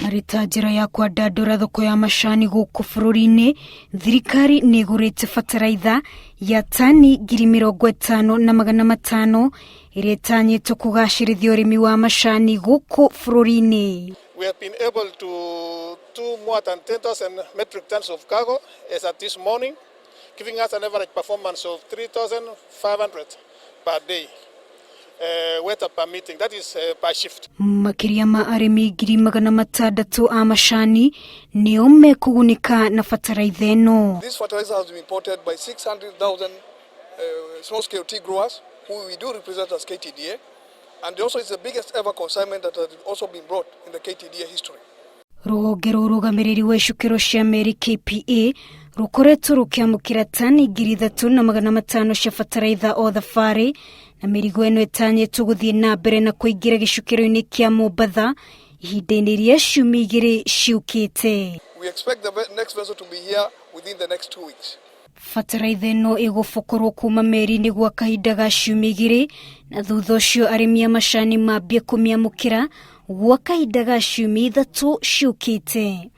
Arĩ ta njĩra ya kwandandũra thoko ya macani gũkũ bũrũri-inĩ, thirikari nĩ ĩgũrĩte bataraitha ya tani 50,500 ĩrĩa ĩtanyĩtwo kũgacĩrithia ũrĩmi wa macani gũkũ bũrũri-inĩ. We have been able to do more than 10,000 metric tons of cargo as at this morning, giving us an average performance of 3,500 per day. Weather permitting, that is per shift. Makĩria ma arĩmi 600,000 a macani nĩo mekũgunĩka na bataraitha ĩno. This fertilizer has been imported by 600,000 small-scale tea growers who we do represent as KTDA, and also it's the biggest ever consignment that has also been brought in the KTDA history. Rũhonge rũrũgamĩrĩri wa icukĩro cia meri KPA rũkoretwo rũkĩamũkĩra tani 3,500 cia bataraitha o thabarĩ, na mĩrigo ĩno ĩtanyĩtwo gũthiĩ na mbere na kũingĩra gĩcukĩro-inĩ kĩa Mombatha ihinda-inĩ rĩa ciumia 2 ciũkĩte. We expect the next vessel to be here within the next 2 weeks. Bataraitha ĩno ĩgũbokorwo kuma meri-inĩ gwa kahinda ga ciumia 2, na thutha ũcio arĩmi a macani mambie kũmĩamũkĩra gwa kahinda ga ciumia 3 ciũkĩte.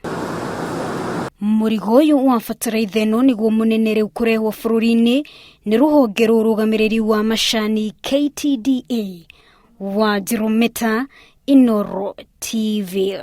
Mũrigo ũyũ wa bataraitha ĩno nĩguo mũnene rĩu kũrehwo bũrũri-inĩ nĩ rũhonge rũrũgamĩrĩri wa macani KTDA. Wanjirũ Meta, Inooro TV.